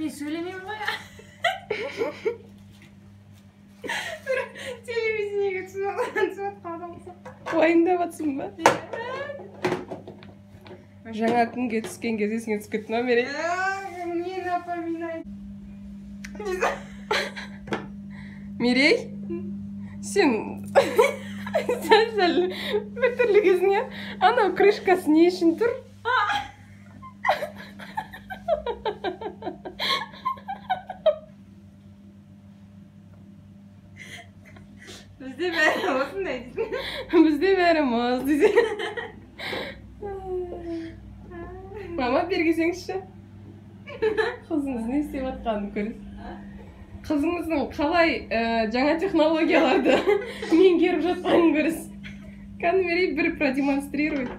Мен сөйлемеймін ғой. Бір телевидениеге түсіп жатқан. Уайымдап жатсың ба? Жаңа күнге түскен кезде есіңе түсіп кетті ма, Мерей? Не напоминай. Мерей, сен сәл-сәл біртүрлі кезің, иә? Анау крышкасы не үшін тұр? Бізде бәрі осындай дейсің. Бізде бәрі мұз дейсің. Мама, бері келсеңізші. Қызыңыз не істеп жатқанын көресіз. Қызыңыздың қалай жаңа технологияларды меңгеріп жатқанын көресіз. Кәдімгі Мерей бір продемонстрирует.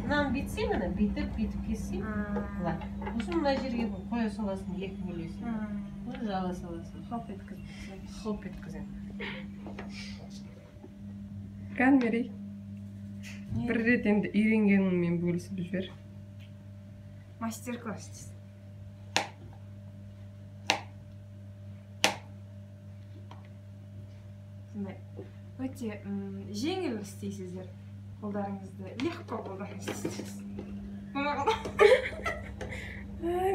Мынаны бүйтсең, мына бүйтіп, бүйтіп кессең, былай. Сосын мына жерге қоя саласың, екі бөлесің. Оны жала саласың. Хоп еткізіп. Хоп еткіземін. Кәдімгі Мерей, бір рет енді үйренгеніңмен бөлісіп жібер. Мастер-класс дейсің. Сондай өте жеңіл істейсіздер. Қолдарыңызды легко қолданып істейсіз.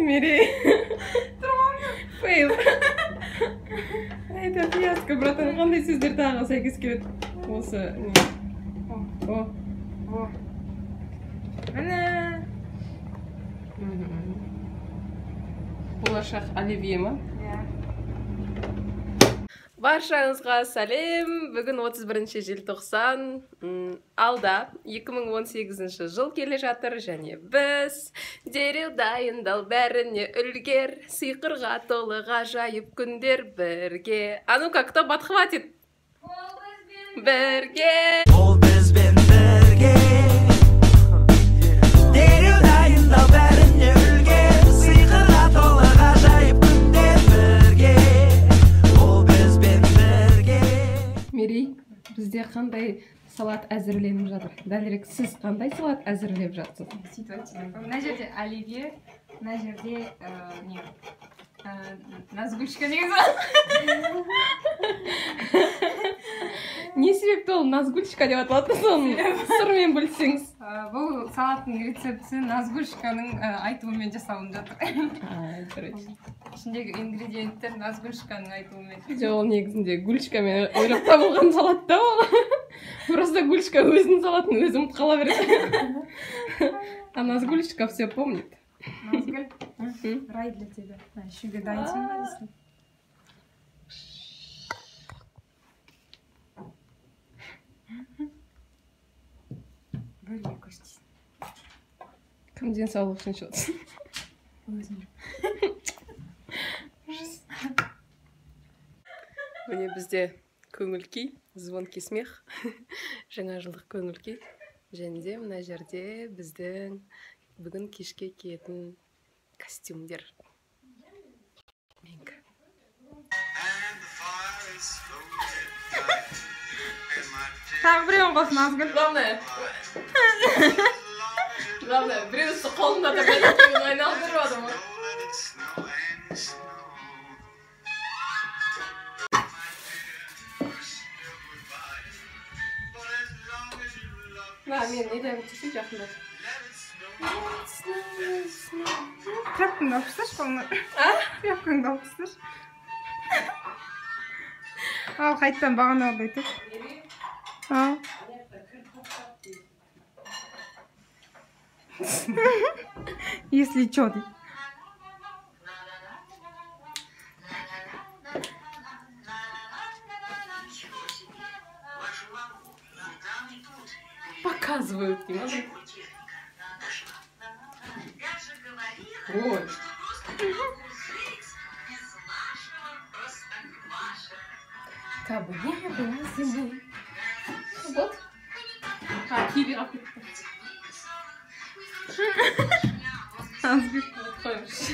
Мерей. Фейл. Это фиаско, братан. Қандай сөздер тағы сәйкес келеді? Осы не? О. О. Міне. Болашақ оливье ма? Иә. Баршаңызға сәлем. Бүгін 31 желтоқсан. Алда 2018 жыл келе жатыр және біз дереу дайындал, бәріне үлгер, сиқырға толы ғажайып күндер бірге. А ну-ка, кто подхватит? Бірге. Ол бізбен бірге. Дереу дайындал, бәріне үлгер, сиқырға толы ғажайып күндер бірге. Ол бізбен бірге. Мерей, бізде қандай салат әзірленіп жатыр? Дәлірек, сіз қандай салат әзірлеп жатсыз? Сөйтіп айтсам, мына жерде оливье, мына жерде не, назгүлшка деген салат. Не себепті ол назгүлшка деп аталады? Соны сырмен бөліссеңіз. Бұл салаттың рецептісі назгүлшканың айтуымен жасалынып жатыр. Короче. Ішіндегі ингредиенттер назгүлшканың айтуымен. Жоқ, ол негізінде гүлшкамен ойлап табылған салат та ол. Просто гүлшка өзінің салатын өзі ұмытып қала береді. А назгүлшка все помнит. Назгүл, рай для тебя. Ішуге дайынсың ба дейсің? Бөлме көз дейсің. Кім денсаулық үшін ішіп отырсың? Өзім. Міне бізде көңіл күй, звонкий смех, жаңа жылдық көңіл күй. Және де мына жерде біздің бүгін кешке киетін костюмдер. Менікі. Тағы біреуін қос, Назгүл. Главное, главное, біреусі қолында тұр, екеуін айналдырып жатыр ғой. Мына мен неден түссе жақындат. Тряпкаңды алып тасташы қолыңнан. Тряпкаңды алып тасташы. Ал, қайтадан бағанағыдай тұр. Ал. Если чё, дейді. Показывают, не могу. Ой. Кабы не было зимы. Вот. А, киви алып кетті. Назгүл. Қойыңызшы.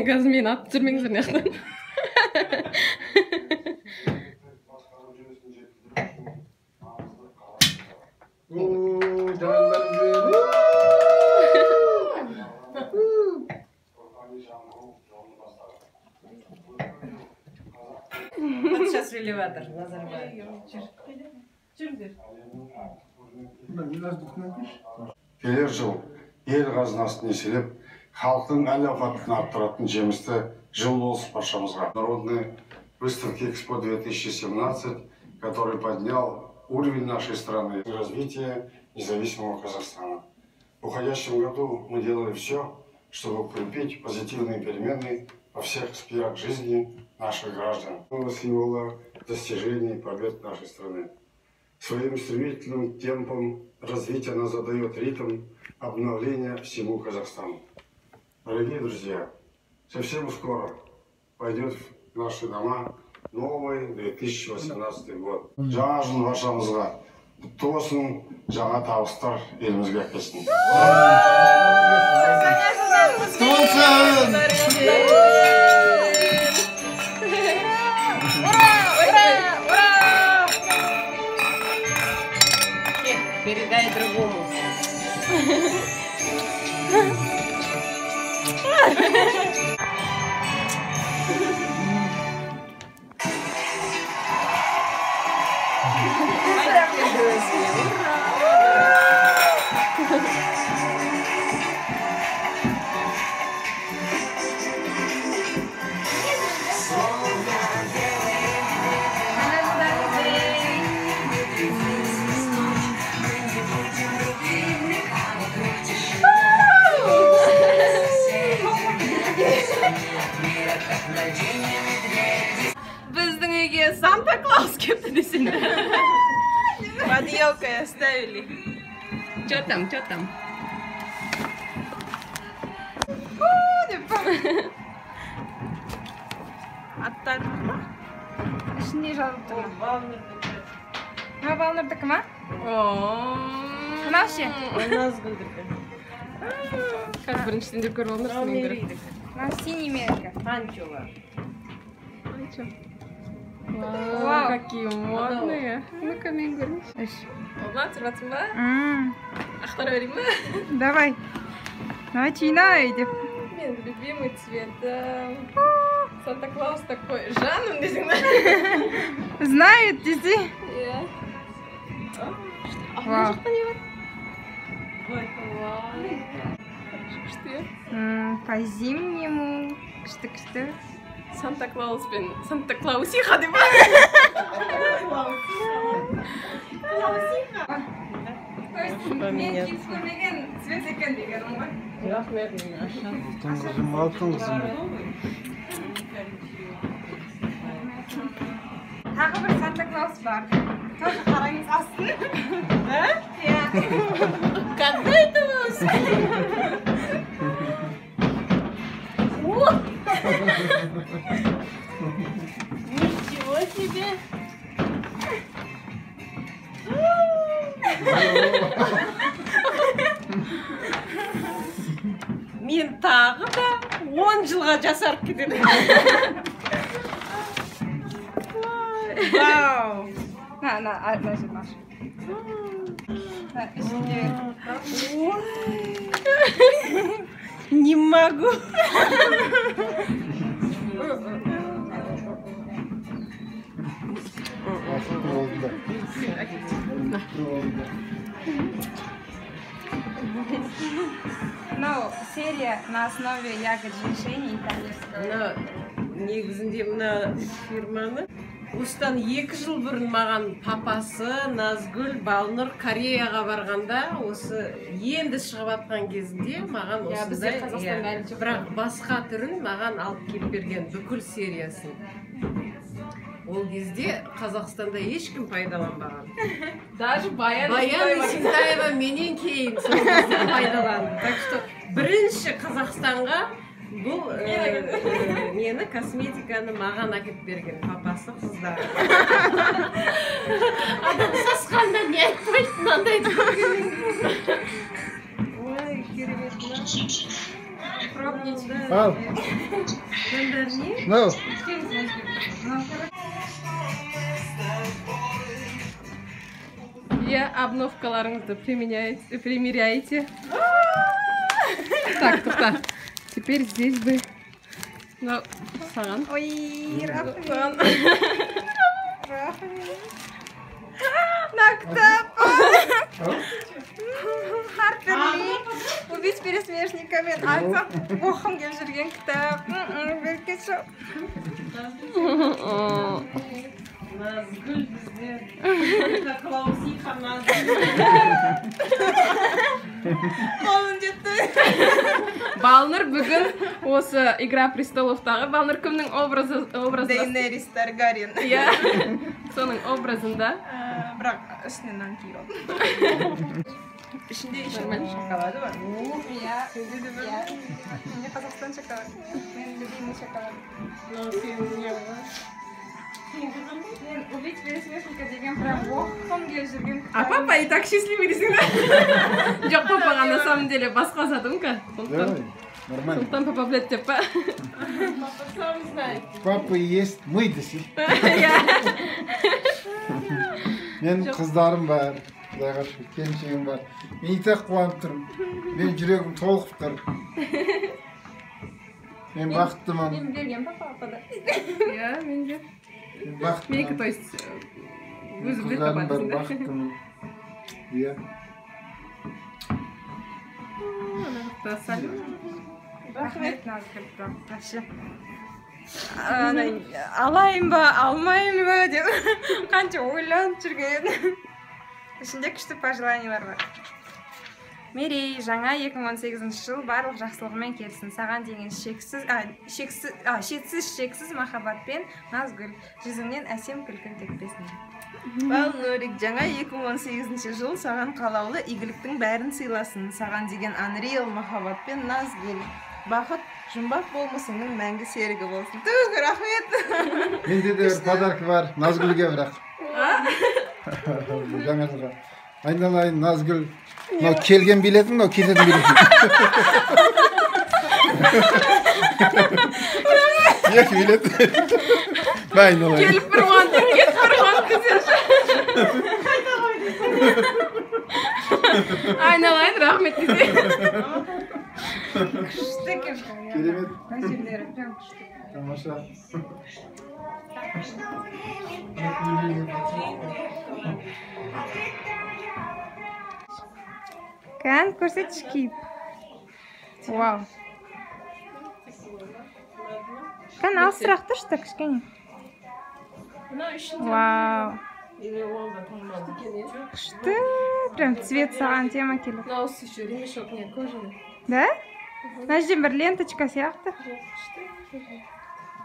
Қазір мені атып жүрмеңіздер мына жақтан. Вот сейчас элеватор Назарбаев. Келер жыл ел қазынасын еселеп, халықтың әл-ауқатын арттыратын жемісті жыл болсын баршамызға. Народной выставки Экспо 2017, который поднял уровень нашей страны и развитие независимого Казахстана. В уходящем году мы делали все, чтобы укрепить позитивные перемены во всех сферах жизни наших граждан. Символа достижений и побед нашей страны. Своим стремительным темпом развития она задает ритм обновления всему Казахстану. Дорогие друзья, совсем скоро пойдет в наши дома новый 2018 год. Жаңа жыл баршамызға құтты болсын, жаңа табыстар елімізге әкелсін. Ура! Ура! Передай другому. Біздің үйге Санта Клаус келіпті десең. Под елкой оставили. Че там, че там? Аттар. Ішінде жазылып тұр. Мына Балнұрдікі ма? Мынау ше? Назгүлдікі. Қазір бірінші сендер көріп алыңдар. Мынау синий менікі. Панчола. Панчо. Вау, какие модные. Ну-ка, мен көрейінші. Болды ма, түсіріп жатсың ба? Ақтара берейін ба? Давай. Начинай деп. Менің любимый цветім. Санта-Клаус такой, жаным десең ба? Знает десе. Иә. Ана жақта не бар? Вау. Күшті. По зимнему. Күшті, күшті. Санта-Клаус пен Санта-Клаусиха деп. То есть мен киіп көрмеген цвет екен дегенім ғой. Рахмет. Алтын қызым, алтын қызым. Тағы бір Санта-Клаус бар. Тоже қараңыз астын. Да? Иә. Когда это вы успели? Ничего себе! Мен тағы да 10 жылға жасарып кетемін. Вау! На, на, на, на, на, ішінде. Не могу. Мынау серия на основе ягод женьшеня итальянского. Мына негізінде мына фирманы осыдан 2 жыл бұрын маған папасы Назгүл, Балнұр Кореяға барғанда осы енді шығып жатқан кезінде маған Иә, бізде осындай, Қазақстанда иә, әлі жоқ. Бірақ басқа түрін маған алып келіп берген, бүкіл сериясын. Ол кезде Қазақстанда ешкім пайдаланбаған. Даже Баян Баян Есентаева менен кейін сол кезде пайдаланды. Так что бірінші Қазақстанға бұл нені, косметиканы маған әкеліп берген папасы, қыздары. Адам сасқанда не айтпайды мынандайды көргеннен кейін. Ой, керемет мына. Пробнички. Ал, Мындар не? мынау. Иә, обновкаларыңызды применяете, примеряете. Так, тоқта. Теперь здесь бы. Мынау саған. Ой, рахмет. Саған. Рахмет. Мына кітап. Харпер Ли. «Убить пересмешника» мен айтсам оқығым келіп жүрген кітап. Берекет жоқ. Назгүл бізде. Клаусиха Назгүл. Қолым жетті. Балнұр бүгін осы «Игра престоловтағы» Балнұр кімнің образы образында? Дейнерис Таргариен. Иә. Соның образында. Бірақ үстіне нан киіп алдым. Ішінде еще шоколады бар. Иә. Иә. Менде Қазақстан шоколады. Менің любимый шоколад. Мынау сенің не ғой? Мен «Убить пересмешника» деген прям оқығым келіп жүрген А папа и так счастливый десең да. Жоқ, папаға на самом деле басқа задумка. Сондықтан Давай, нормально. сондықтан папа біледі деп па? Папа сам знает. Папа есть, мы десе. Иә. Менің қыздарым бар, құдайға шүкір, келіншегім бар. Мен и так қуанып тұрмын. Менің жүрегім толқып тұр. Мен бақыттымын. Мен берген папа папада. Иә, мен де. Мен бақыттымын. Менікі, то есть, өзі біледі Қыздарым папа бар, десең да. бақыттымын. Иә. Ана жақта салют. Рахмет, Назгүл, прям вообще. Ана, алайын ба, алмайын ба деп қанша ойланып жүрген едім. Ішінде күшті пожеланиялар бар. Мерей, жаңа 2018 жыл барлық жақсылығымен келсін. Саған деген шексіз, шексіз, шетсіз шексіз махаббатпен, Назгүл. Жүзіңнен әсем күлкін төкпесін. Балнұрик, жаңа 2018 жыл саған қалаулы игіліктің бәрін сыйласын. Саған деген unreal махаббатпен, Назгүл. Бақыт жұмбақ болмысыңның мәңгі серігі болсын. Түх, рахмет. Менде де бір подарка бар Назгүлге, бірақ. Жаңа жылға. Айналайын, Назгүл. Мынау келген билетің, мынау кететін билетің. Екі билет. Айналайын. Келіп бір қуантып, кетіп бір қуантып десеңші. Айналайын, рахмет десе. Күшті екен. Керемет. Мына жерлері прям күшті. Тамаша. Кән, көрсетші киіп. Вау. Кән, алысырақ тұршы та кішкене. Вау. Күшті. Прям цвет саған тема келеді. Мынаусы еще ремешок не кожаный. Да? Мына жерден бір ленточка сияқты.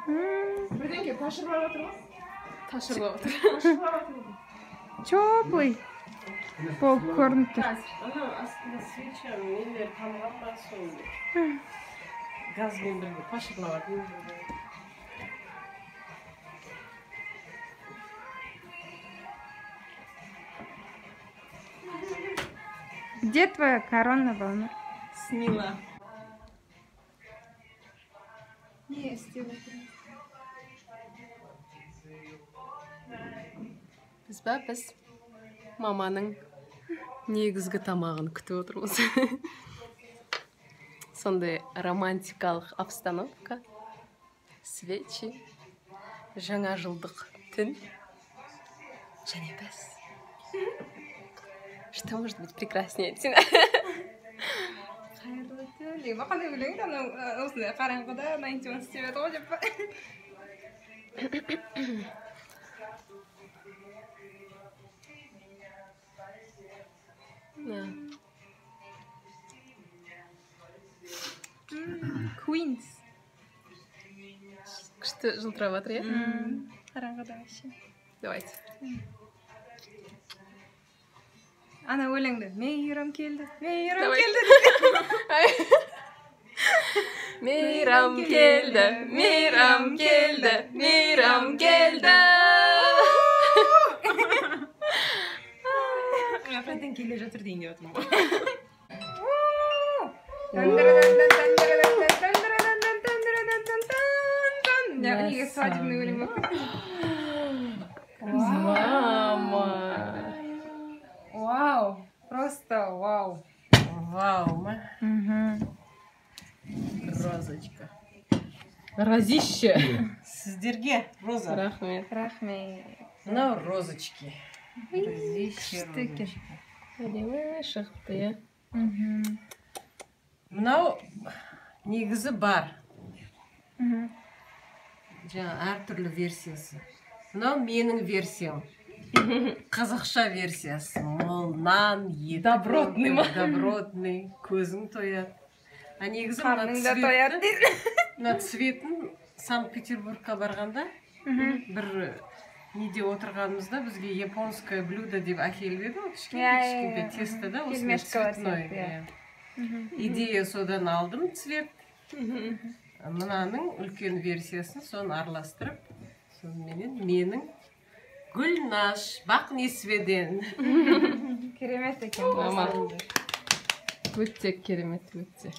Бірдеңке ташырлап отыр ғой. Ташырлап отыр. Теплый болып көрініп тұр. Анау астында свеча нелер тамған ба, сол газбен бірге пашырлап жатыр. Где твоя корона, Балнур? Сняла. Не, істеп отырмын. Біз ба, біз маманың негізгі тамағын күтіп отырмыз. Сондай романтикалық обстановка, свечи, жаңа жылдық түн және біз. Что может быть прекраснее? Қайырлы түн деген ба, қандай өлең еді анау, осындай қараңғыда 91 істеп еді ғой деп па. Да. Queens. Күшті жылтырап жатыр, иә? Қараңғыда вообще. Давайте. Ана өлеңді. Мейрам келді, мейрам Давай. келді. Мейрам келді, мейрам келді, мейрам келді. Мен қайтадан келе жатыр дейін деп отырмын ғой. Неге свадебный өлең болып кетті? Мама. Вау, просто вау. Вау, ма. Розочка. Розище. Сіздерге роза. Рахмет. Рахмет. Мынау розочки. Розище, Күшті екен. розочки. Әдемі шығыпты, иә? Мынау негізі бар. Жаңа әртүрлі версиясы. Мынау менің версиям. Қазақша версиясы. Мол нан, ет. Добротный ма? Добротный. Көзің тояды. А негізі мына Қарның да тояды цветті, мына цветін Санкт-Петербургқа барғанда бір неде отырғанымызда бізге японское блюдо деп әкеліп еді ғой, кішкентай Иә, иә, кішкентай иә. тесто да, осындай Пельмешкалар цветной. сияқты, иә. Иә. Идея содан алдым цвет. Мынаның үлкен версиясын соны араластырып, соныменен менің Гүлнаш бақ несібеден. Керемет екен. Мама. Өте керемет, өте.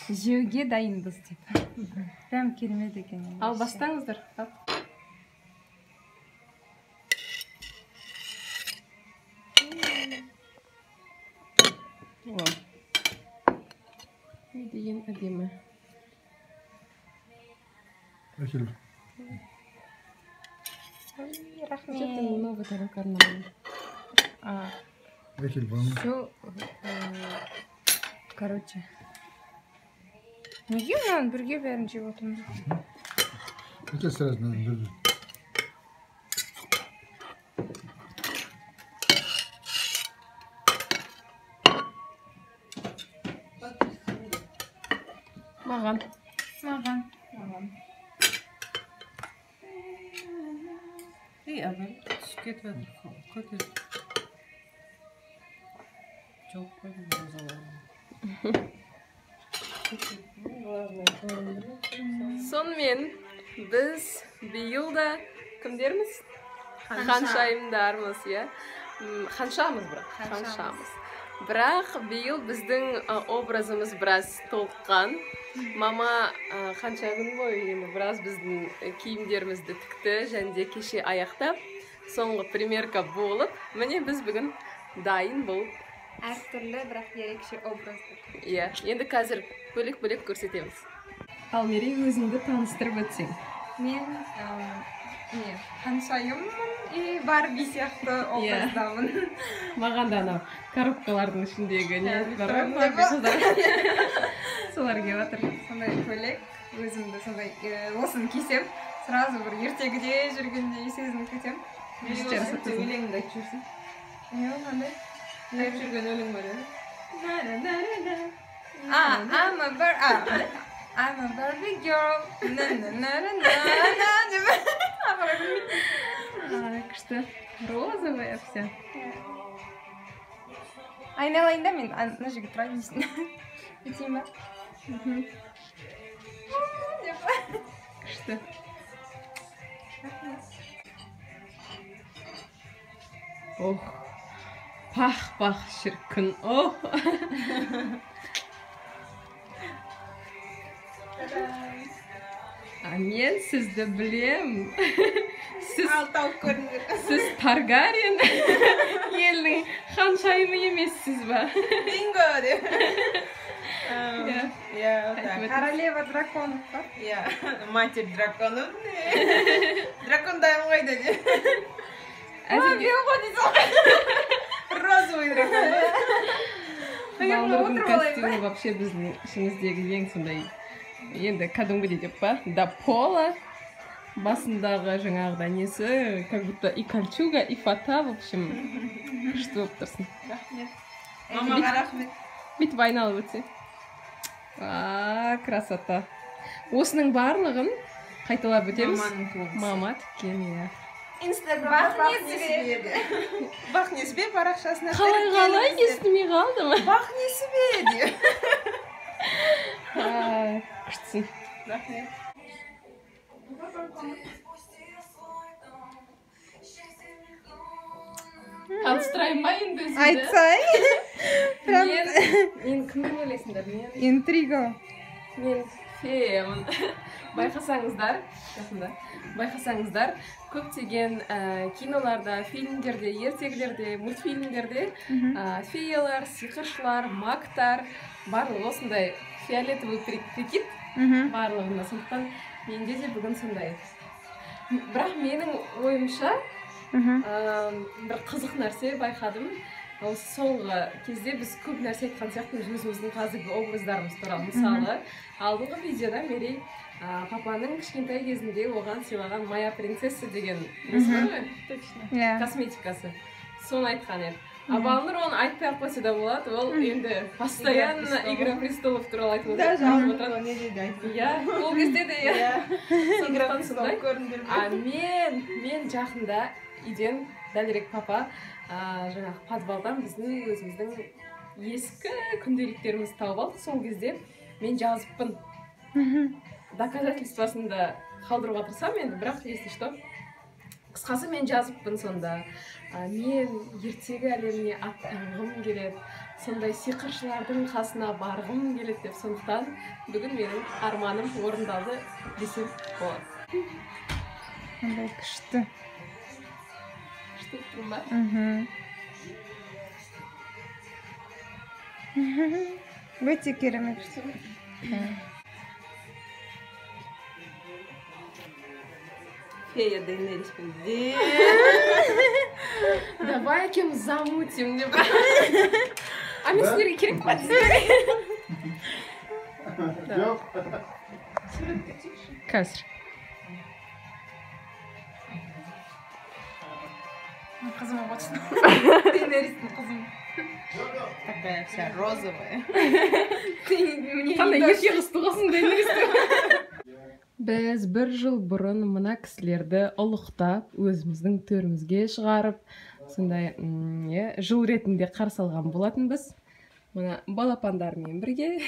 Жеуге дайынбыз деп. Прям керемет екен. Ал бастаңыздар. Ал. О. Не деген әдемі. Әкел. Ой, Что-то рахмет. новый тарелка арналған. Әкел, Балнұр. Все, короче. Неге мынаны бірге бәрін жеп отырмыз? Әкел сразу мынаны бір. Маған. Маған. Ей, абай, түсіп кетіп жатыр. Көтер. Жоқ қойдым розаларын. Главное, көрінді. Сонымен біз биыл да кімдерміз? Ханшайымдармыз, иә? Ханшамыз бірақ, ханшамыз. Бірақ биыл біздің образымыз біраз толыққан. Мама қанша күн бойы енді біраз біздің киімдерімізді тікті және де кеше аяқтап, соңғы примерка болып, міне біз бүгін дайын болып. Әртүрлі, бірақ ерекше образдар. Иә, енді қазір бөлек-бөлек көрсетеміз. Ал Мерей, өзіңді таныстырып өтсең. Мен ханшайыммын и Барби сияқты образдамын. Маған да анау коробкалардың ішіндегі не бар ғой, солар келіп жатыр. Сондай көйлек, өзімді сондай осыны кисем, сразу бір ертегіде жүргендей сезініп кетемін. Өлеңіңді айтып жүрсің. Не ол қандай? Айтып жүрген өлең бар еді. I'm a Barbie girl. На на на на на деп. Күшті. Розовая вся. Айналайын да мен ана жерге тұрайын дейсің. Бүйтейін ба? Күшті. Ох, пах-пах шіркін. Ох. А мен сізді білем. Сіз Таргариен елінің ханшайымы емессіз ба? Бинго деп. Королева драконов па? Иә, матерь драконов. Дракондайым қайда деп. Мен ғой дейсің ғой. Розовый дракон. Балнұрдың костюмі вообще біздің ішіміздегі ең сондай енді кәдімгідей деп па, да пола басындағы жаңағыдай несі, как будто и кольчуга, и фата, в общем, күшті болып тұрсың. Рахмет. Мамаға рахмет. Бүйтіп айналып өтсе. А, красота. Осының барлығын қайталап өтеміз. Мама тіккен, иә. Инстаграм Бақ Несібе. Бақ Несібе парақшасына қалай естімей қалдым. Бақ Несібе деп. Күштісің. Рахмет. Таныстырайын ба енді өзімді? Айтсай. Мен кіммен ойлайсыңдар? Мен интрига. Мен феямын. Байқасаңыздар, жақында. Байқасаңыздар, көптеген киноларда, фильмдерде, ертегілерде, мультфильмдерде феялар, сиқыршылар, магтар барлығы осындай фиолетовый прикид барлығында. Сондықтан менде де бүгін сондай. Бірақ менің ойымша бір қызық нәрсе байқадым. Осы соңғы кезде біз көп нәрсе айтқан сияқтымыз өзіміздің қазіргі образдарымыз туралы. Мысалы, алдыңғы видеода Мерей папаның кішкентай кезінде оған сыйлаған Моя принцесса деген несі бар ғой? Точно. Косметикасы. Соны айтқан еді. А Балнұр оны айтпай ақ қойса да болады. Ол енді постоянно Игра престолов туралы айтып отырады. Даже алдыңғы неде айтты. Иә, ол кезде де иә. Игра престолов көріңдер. А мен жақында үйден, дәлірек папа, жаңағы подвалдан біздің өзіміздің ескі күнделіктерімізді тауып алдық. Сол кезде мен жазыппын. Доказательствосын да қалдыруға тырысамын енді, бірақ если что. Қысқасы мен жазыппын сонда. Мен ертегі әлеміне аттанғым келеді, сондай сиқыршылардың қасына барғым келеді деп. Сондықтан бүгін менің арманым орындалды десем болады. Қандай күшті. Күшті тұрмын ба? Өте керемет. Фея Дейнерис. Давай екеуміз замутим деп. А мен сендерге керек па? Жоқ. Қазір. Қызыма отырсын. Дейнеристің қызым. Такая вся розовая. Қандай ерке қыз туғансың Дейнеристің. Біз бір жыл бұрын мына кісілерді ұлықтап, өзіміздің төрімізге шығарып, сондай жыл ретінде қарсы алған болатынбыз. Мына балапандармен бірге.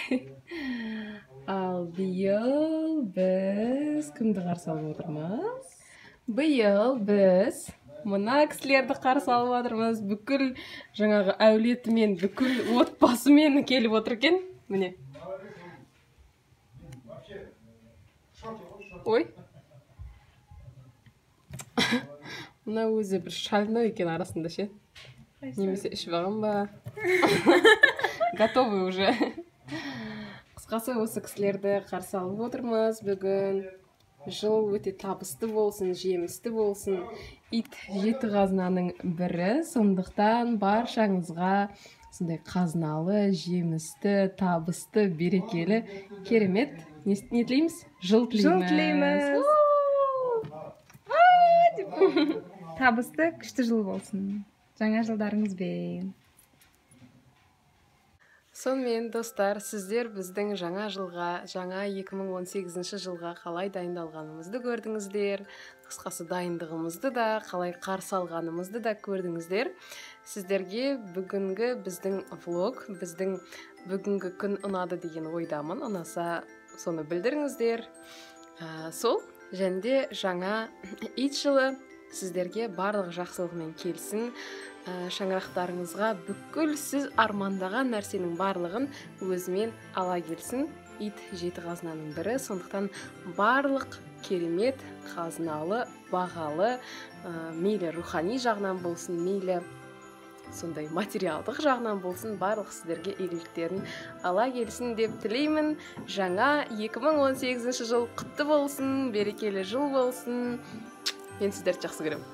Ал биыл біз кімді қарсы алып отырмыз? Биыл біз Мына кісілерді қарсы алып жатырмыз. Бүкіл жаңағы әулетімен, бүкіл отбасымен келіп отыр екен. Міне. Ой. Мына өзі бір шальной екен арасында ше. Немесе ішіп алған ба? Готовы уже. Қысқасы, осы кісілерді қарсы алып отырмыз бүгін. Жыл өте табысты болсын, жемісті болсын. Ит жеті қазынаның бірі, сондықтан баршаңызға сондай қазыналы, жемісті, табысты, берекелі, керемет. Не тілейміз? Жыл тілейміз. Жыл тілейміз. Табысты, күшті жыл болсын. Жаңа жылдарыңызбен. Сонымен, достар, сіздер біздің жаңа жылға, жаңа 2018 жылға қалай дайындалғанымызды көрдіңіздер. Қысқасы, дайындығымызды да, қалай қарсы алғанымызды да көрдіңіздер. Сіздерге бүгінгі біздің влог, біздің бүгінгі күн ұнады деген ойдамын. Ұнаса, соны білдіріңіздер. Сол, және де жаңа ит жылы сіздерге барлық жақсылығымен келсін. Шаңырақтарыңызға бүкіл сіз армандаған нәрсенің барлығын өзімен ала келсін. Ит жеті қазынаның бірі, сондықтан барлық керемет, қазыналы, бағалы, мейлі рухани жағынан болсын, мейлі сондай материалдық жағынан болсын, барлық сіздерге игіліктерін ала келсін деп тілеймін. Жаңа 2018 жыл құтты болсын, берекелі жыл болсын. Мен сіздерді жақсы көремін.